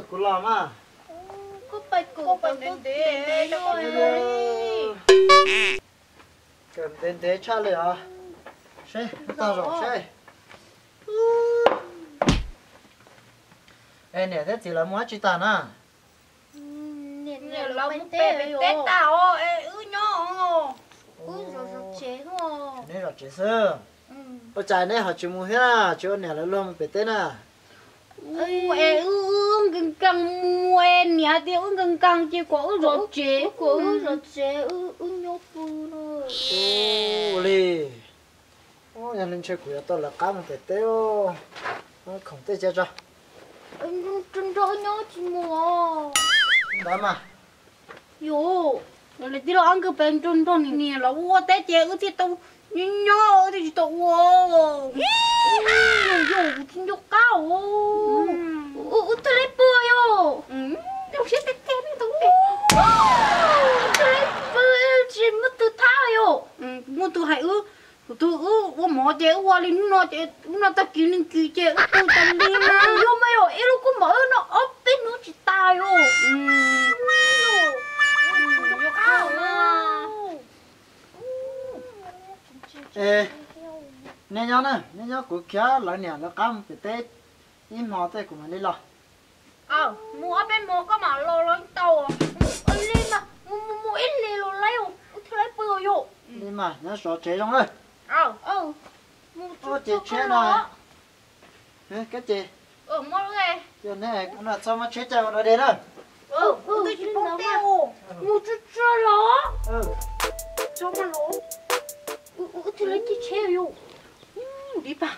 Kuv los mas. Koj pais ntev ntev. Kawm ntev ntev tshaj li os. Seb, tag zog seb. Es niam thiab txiv lawv mus dab tsi tag na? Niam lawv mus pem teb tag os, es wb nyob. Wb zov tsev. Neb zov tsev xwb. Ua cas neb ho tsis mus thiab, tsis ua niam lawv luag mus pem teb na? Es wb nkees nkees mus, es niam tias wb nkees nkees ces kom wb zov tsev, kom wb zov tsev, wb nyob pw no. Ua li, yog li ntshe kuv yuav tau lawv qab mus pem teb, khoom tej cia tso. Nrog nrog wb nyob tsis mus os. Ntawd mas. Yus, yog li tij laug Ab Nkawg pem nrog nrog niam los ua teb ces wb thiaj tau nyob nyob, wb thiaj tsis tau ua. Yus, yus, kuv tsis nco qab os. Wb thiaj li pw yus. Zoo siab tiag tiag, wb thiaj li pw, tsis muaj tus thab yus. Muaj tus hais wb, tus twg wb ua mov ces wb ua li hnub no ces wb noj tag kis noj kis ces wb pw tas li na. Yog mas yus, ib lub kua mov wb noj ob peb hnub tsis tas yus. Es neb nyob na, neb nyob, kuv khiav lawv niam lawv qab mus pem teb ib hmo tej kuv mam li los. Mus ob peb hmo koj mam los los tau. Li mas mus mus ib hlis los laib, wb thiaj li pw yus. Li mas nyob zov tsev zoo na. Mus ces tshiab no. Kab ces, yog neb no txhob muab tsheb caij ua dog dig na. Mus tsuag tsuag los. Wb thiaj li caij tsheb yus. Li pas,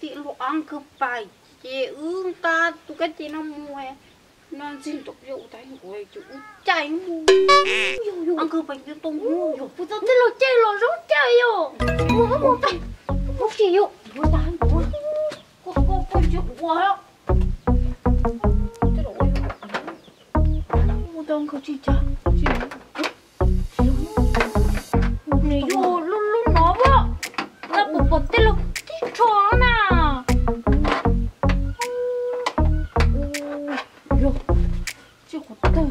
tij laug Ab Nkawg pais ces wb nqa tus kab ces no mus, no ntxig nraum yus tas ua ces wb caij mus. Ab Nkawg pais ncu tau mus yus, kuv txog tij laug caij los zoo caij yus. Mus mus pais, mus tsis yus, ua tas ua, koj koj koj tsis ua. Mus tau nkawd tsis cas. Nws yog lub lub no as, nqa puas pom tej laug tib tsho na. Yog, tsis qhuav tawg.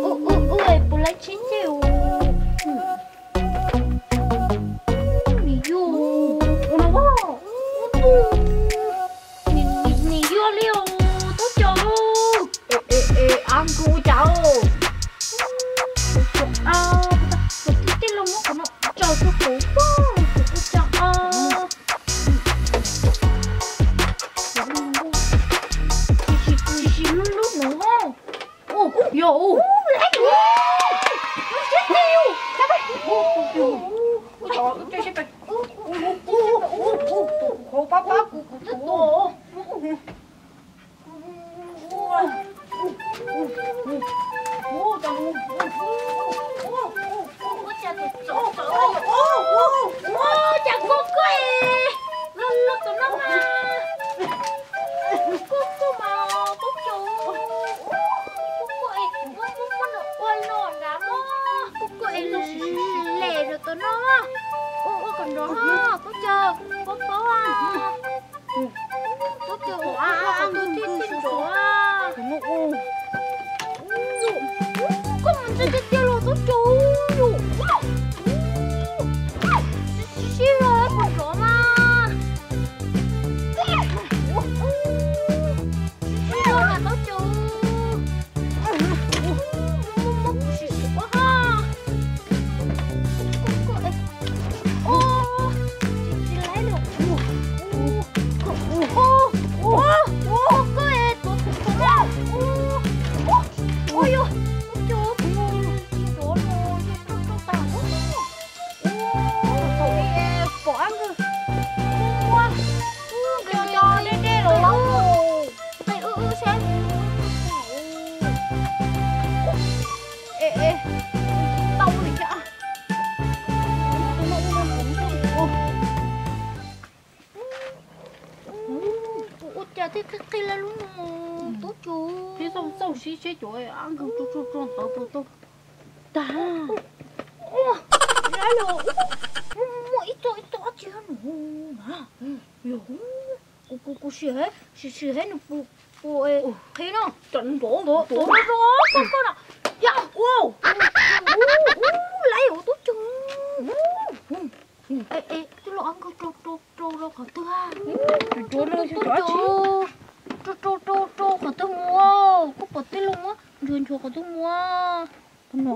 Ub, ub, ub, puas laib tsheb ces. Nws yog, ua no as, ub, nws yog li os, tub cos lauj. Es, es, es, Ab Yog thiaj qhib qhib lawm lub no, tub cuv. Peb xauj xauj sib seb cov ab nkawg rau rau rau ntawd puas tau tag. Muaj ib txoj ib txoj dab tsi no na. Yog, kuv kuv kuv sim sim sim seb nws puas puas qhib no. Tom nrov nrov nrov nrov koj no. Yog, ua, ua, ua, laiv ua tub cuv. Es es tij laug ab nkawg rau rau rau rau qhov twg? Tub cuv, rau rau rau rau qhov twg mus? Koj pom tij laug muab nchuav nchuav qhov twg mus? Qhov no,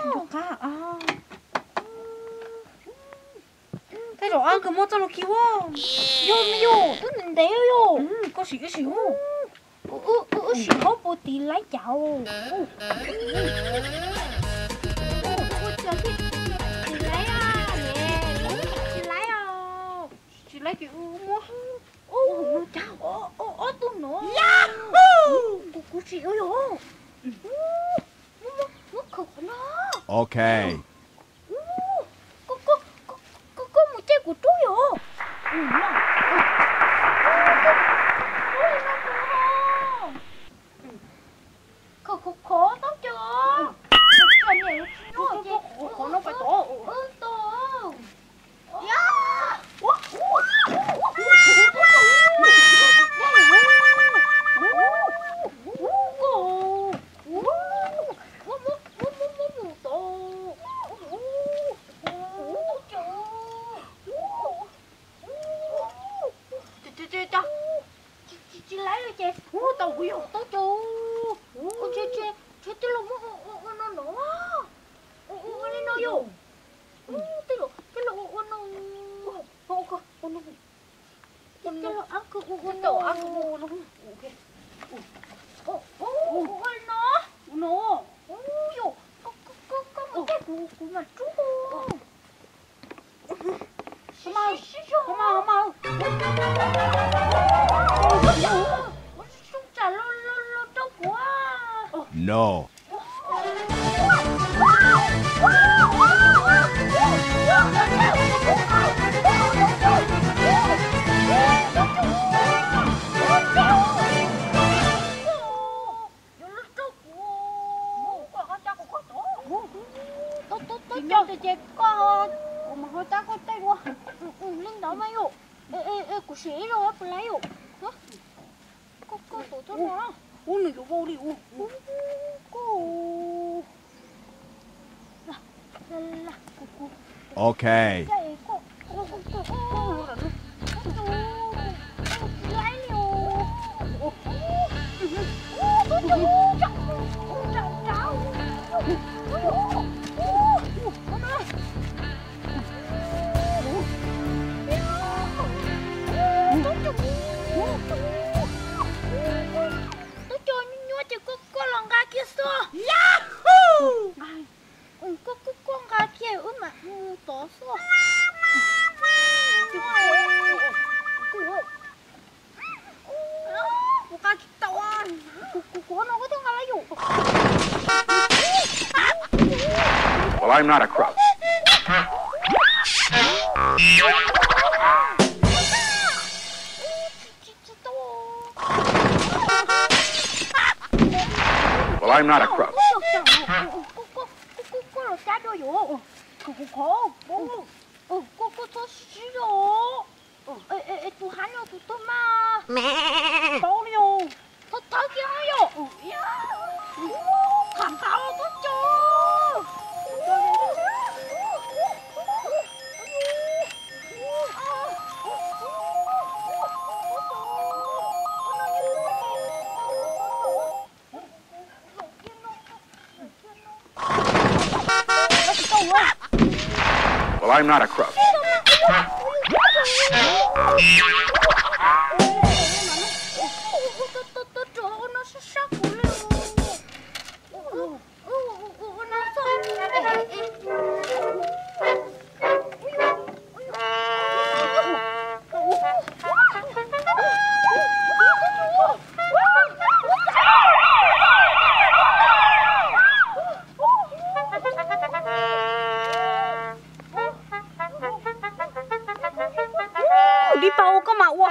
nchuav qab. Tej zaum ab nkawg muab txoj lus khi ua. Yog me yog, twb ntev ntev yog. Koj sim wb sim ub. Wb sim hauv puas tiv laib cas. Ua cas thiaj tsis laib, tsis laib os. Tsis laib ces wb muab. Ua, cas ob tug no. Kuv kuv sim ua yog. Muab khaws qhov no. Ok. Koj, koj, koj, koj mus caij kuv rub yom. Khaws khov khov tau cov. Qhov no pais tod. Tsis laib li ces tau kuv yog tub cuv. Ua, tsis tsis tij laug muab ua ua no no. Ua ua li no yom. Tij laug tij laug ua ua no. Tij laug ab nkawg ua ua no. Ua ua li no. Yog, koj mus caij kuv kuv mam rub. Sib zog. Sib zog. Ua sib zog tsam los los los rau kuv. No. Yuav los rau kuv, kuv ho cab kuv koj tod. Tub tub tub, ces koj, kuv mam ho cab koj tej dua. Li ntawd mas yom. Es kuv sim ib zaug puas laib yom. Koj koj tus tub no. Ub, nws yuav vau li ub. Koj. Ok. Tub cuag nyuaj nyuaj ces koj koj los nqa kiag xwb. Koj koj koj nqa kiag wb mam mus tod xwb. Kuv nqa tsis tau. Kuv kuv no koj twb nqa lawm yom. Well, I'm not a crook. Tsis tau. Well, I'm not a crook. Koj los cab dua yom. Koj koj txhob sib zog. Es tus hab no tus twg mas paub li os. Thawb thawb kiag yom. Qham npaum tub cuag. Well, I'm not a crook. Ub, dib pau koj mas ua.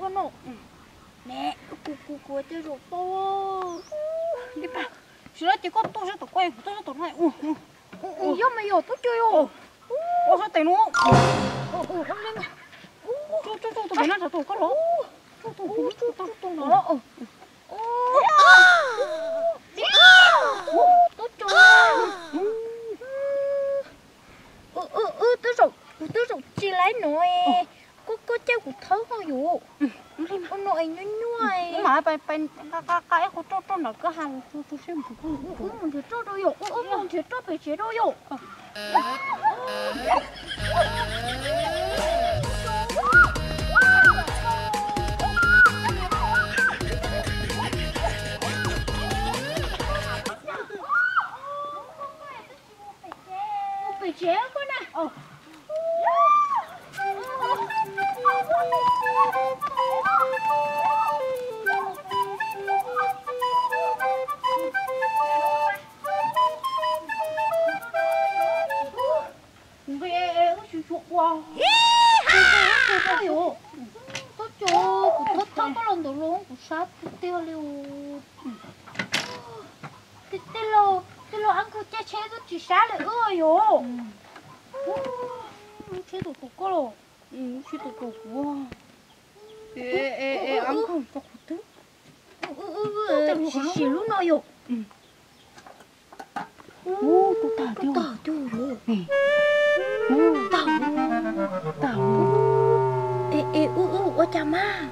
ua no. Ne, kuv kuv kuv tej zaum tau. Li pas, tsis lawv ces koj tuaj sab tom ko, kuv tuaj sab tom no. Yog mas yog tub cuag yog. Ua sab tes no. Tub tub tub tus pem no, tub koj los. Tub tub tub tub tub los. Tub cuag. Wb twb zaum, kuv twb zaum tsis laib no. Koj koj caij kuv thawb ho yom. Ua no es nyuaj nyuaj. Wb mam qa qa ib qho roj roj nram kwj ha. Wb mus nrhiav roj rau yom, wb mus nrhiav roj pem tsev rau yom. Mus pem tsev koj na. Kuv nqi es wb tsis tshua ua. Tub cuag, kuv thawb thawb koj los ntawd los kuv sab tiag tiag li. Tej laus, tej laus ab nkauj caij tsheb twb tsis sab li wb yom. Lub tsheb tus tus koj los, lub tsheb tus tus kuv. Ab nkauj, koj qhov twg? Sim lub no yom. Ub, tub tag tiag. Tag, tag. Es es, ua cas mas?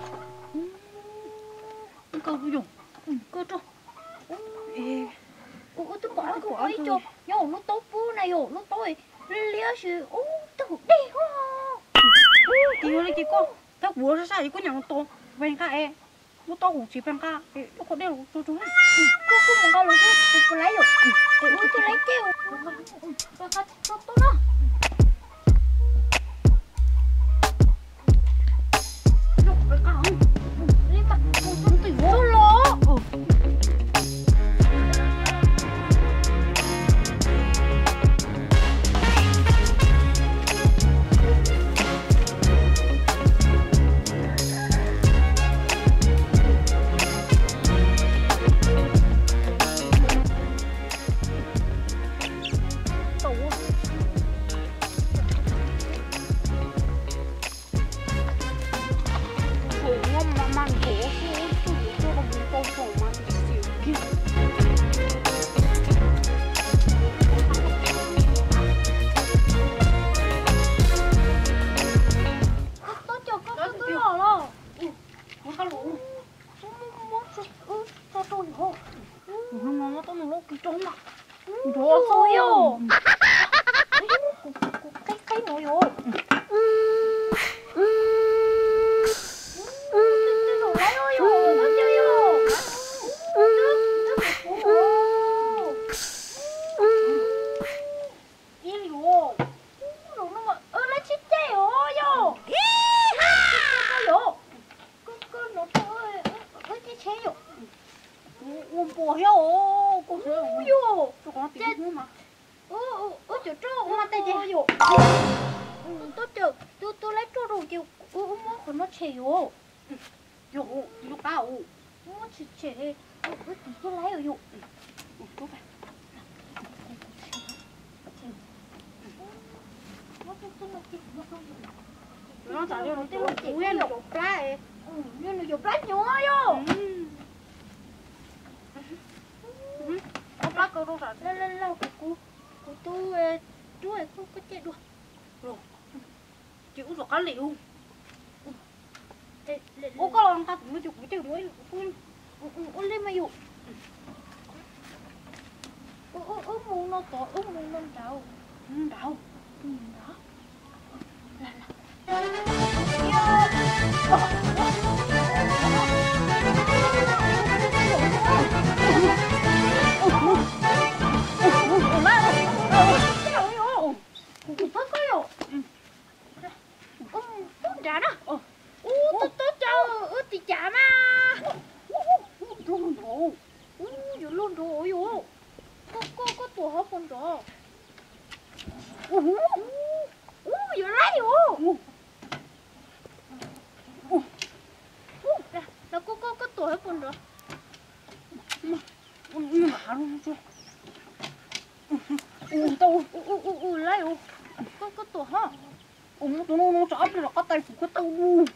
Koj yog, koj rau. Ub, twb pom ab nkauj ua ib co nyob hauv lub taub pub na yom, lub taub liab liab xwb, ub, twb haum dej os. Ces yog li ces koj thab kuv sab sab es koj nyeem tos, peb nqa es lub taub hau tsis peb nqa es lub qhov dej los tso tso. Koj koj mus nqa los, kuv puas laib yom? Es ub, twb laib ceg. Tus no. Nrov xwb yom. Kuv qhib qhib no yom. Ib lus, lus no mas lawv tsheb caij os yom. Koj yom, koj no wb caij tsheb yom. Ua npua thiab os, koj yom. Wb cov roj ua mas tej ces yom. Tus laib roj rau ces wb muab qhov no tshem yom. Yog, yog qab, muab tshem tshem, wb tiv thiaj laib yom. Yog nws cov plab nyuaj yom. Plab kaus rau sab. Kuv, kuv tus rub koj caij dua. Ces wb rov qab li ub. Ua koj los nqa kuv no ces kuv caij kuv ib lub. Ua li mas yom. Wb mus no tod, wb mus no nrad. Nrad. Kuv thov koj yom. Ub, nrad na. Ub, tub tub caw wb tiv cas mas. Ub, yuav luag nrov yom. Koj, koj, koj tuam hov puas nrov? Ub, yuav laib yom. Los koj, koj, koj tuam hov puas nrov? Ub, laib, koj, koj tuam hov. Ub, tus no no tsam ob peb rov qab tais kuv koj tau ub.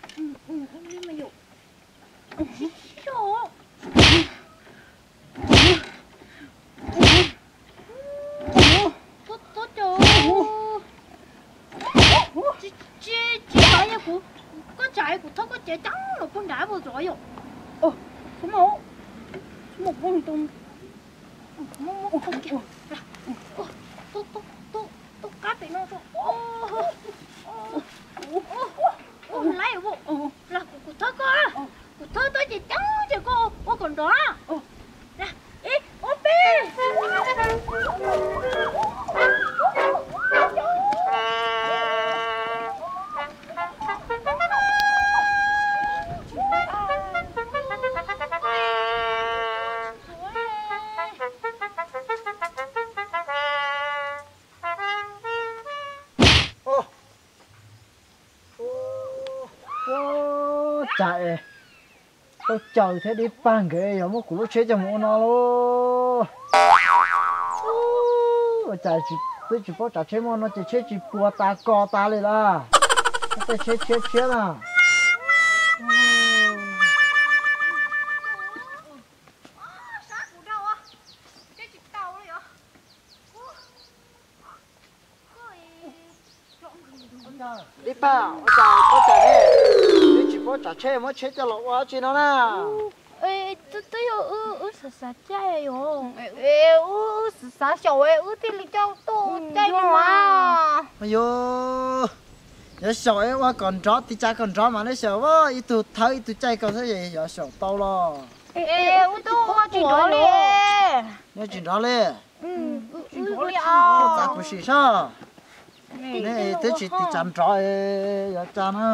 Tsis, tsis, tsis, kuv, koj tsam kuv thov koj cev coob los puag nrad puas zov yom. Txhob mus, txhob mus puag tus, muab, muab, tub, tub, tub qab pem no. Laib, los kuv, kuv thov koj, kuv thov tau cev coob ces koj ua kom nrov. Ib, ob, peb. Ua cas es tau caws thiab dib pag nkawd yuav muab kuv lub tsheb coj mus ua no lauj. Ua cas twb tsis paub tsav tsheb muaj no ces tsheb tsis puas tas kos tas li lawm. Tej tsheb tshiab tshiab na. Dib pag, ua cas koj tsav ne? Twb tsis paub tsav tsheb muab tsheb coj los ua dab tsi no na? Twb yog wb xav xav caij yom. Wb xav xav xyaum wb thiaj li coj tuaj caij no. Yog, yuav xyaum ua kom nrov, tiv cas kom nrov mas nej xyaum, ib tug thawb ib tug caij kom thiab yuav xyaum tau los. Wb twb ua tsis nrov li. Nyob tsis nrov li. Txav kuv sim saib. Nej twb tsis tiv tsav nrov, yuav tsa na.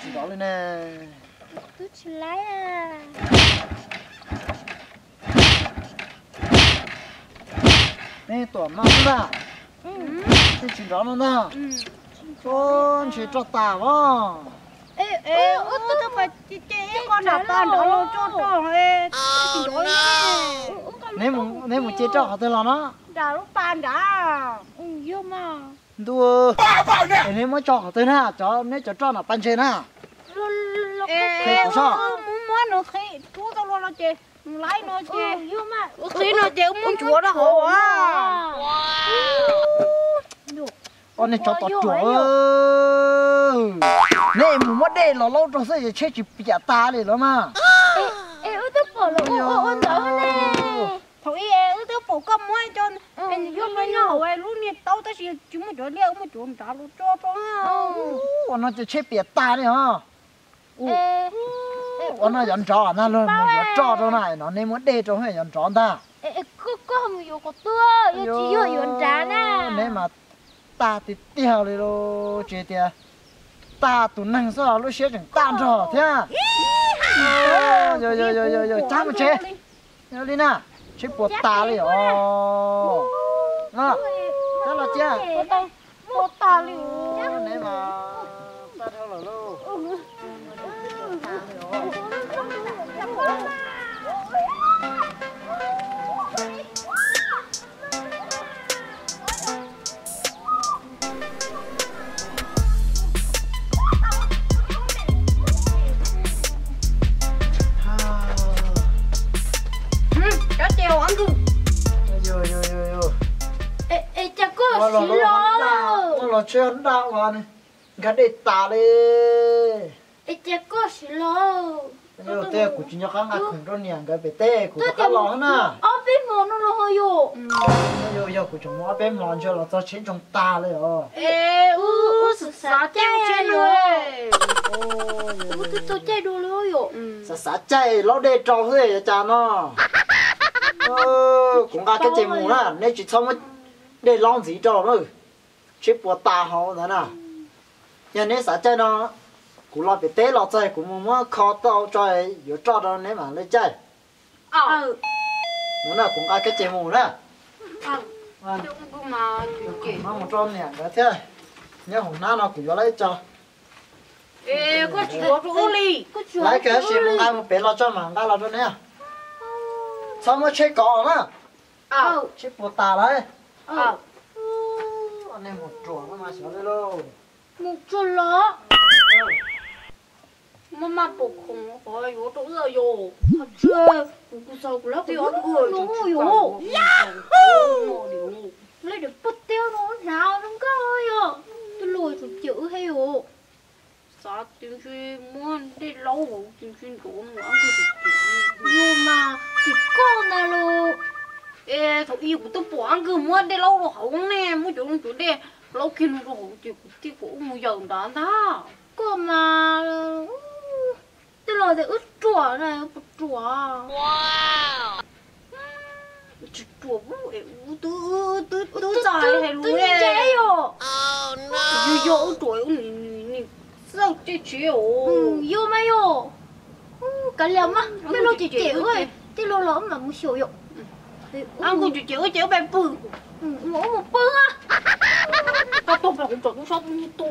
Tsis nrov li ne. Twb tsis laib. Nej tuam no xwb ntag. Twb tsis nrov no ntag. Ntshe roj tas os. Wb twb tau pas ces ib qho nram pas nrov los tso tso, tsis nrov li. Neb mus ce roj qhov twg los no? Nram lub pas nrad. Yog mas. Ntuj, es neb muab tso qhov twg na, cov neb cov roj nram pas ntses na? Qhia kuv soj. Muab no qhib rub tau luag no ces, laib no ces, qhib no ces muab ntsuav rau hauv. Nej tsov tom ruam, neb mus muab dej los laub rau xwb es tsheb tsis piam tas li los mas. Es wb twb pom lawv ua ua ntawd ne. Thaum ub wb twb pom koj muab cov, yuav noj hauv lub niag taub tab sis tsis muaj cov liaj, muaj cov nrad los tso rau. Ua no ces tsheb piam tas li os. Ua no yuav nrov na, luag yuav roj rau na, no neb muab dej rau yuav nrov ntag. Koj mus yuav qhov twg, yog tsis yog yuav nrad na. Neb mas tag tiag tiag li lauj, tsis tias tag tus neeg xwb, lub siab tseem tag nrho thiab. Cab mus tsev li na, tsheb puas tas li os. Cab los cia. Neb mas tag dhau lawm lauj. Cov ces ua nkws. Es cas koj siv los, los tsheb daj ua nkag dej tas li. Es cas koj siv los. Tej kuv tsis nco qab nqa khoom rau niam nkawd pem teb, kuv rov qab los na. Ob peb hmo no los ho yom. Yog kuv tseem mus ob peb hmo ntsia los txog tsheb ntsoog tas li os. Es wb xav xav caij tsheb no, wb twb tau caij dua li yom. Xav xav caij laub dej rau xwb yuav cas no. Kuv nqa kab ces mus na, neb tsis txhob muab dej laub ntxiv rau na. Tsheb puas tas hauv ntawd na. Yog neb xav caij no, kuv los pem teb los txog kuv mus muab kho tau tso, yuav roj rau neb mam li caij. No na, kuv nqa kab ces mus na. Mus rau niam nkawd thiab. Nyob hauv hnab no kuv yuav lawv ib co. Lawv kawg tab sis mus nqa mus pem los tso mam nqa los rau neb. Txhob muab tsheb kov na. Tsheb puas tas lawm. Nej mus ruam mas xyov li lauj. Mus tsuag los. Muaj maj pom khoom qhov yuav rau wb yom. Qhov tsuag, kuv kuv xav kuv lab qhov yuav rau wb yom. Lab daim poj tiab no hnav zoo nkauj yom. Twb luag tsuas cawm wb thiab yom. Xav tias ntshe muab dej laub hauv ces ntshe nrov no. Yog mas, tim koj ntag los. Es thaum ub kuv twb pom ab nkawg muab dej laub rau hauv ne, muab cov cov dej laub kiag no rau hauv ces kuv thiaj kom wb mus yawm nrad ntag. Koj mas, twb los tias wb ruam na, puas ruam? Tsis ruam, wb twb, twb txawj hais lus ntse yom. Yog yog wb ruam, wb nim txawj caij tsheb os. Yog mas yom. Kav liam mas, tej laug cem cem wb, tej laug los wb mam mus xyaum yom. Ab nkawg cem cem wb ces wb pais pw. Wb mus pw a. Koj tuag pem kuv tsom tub sab tu.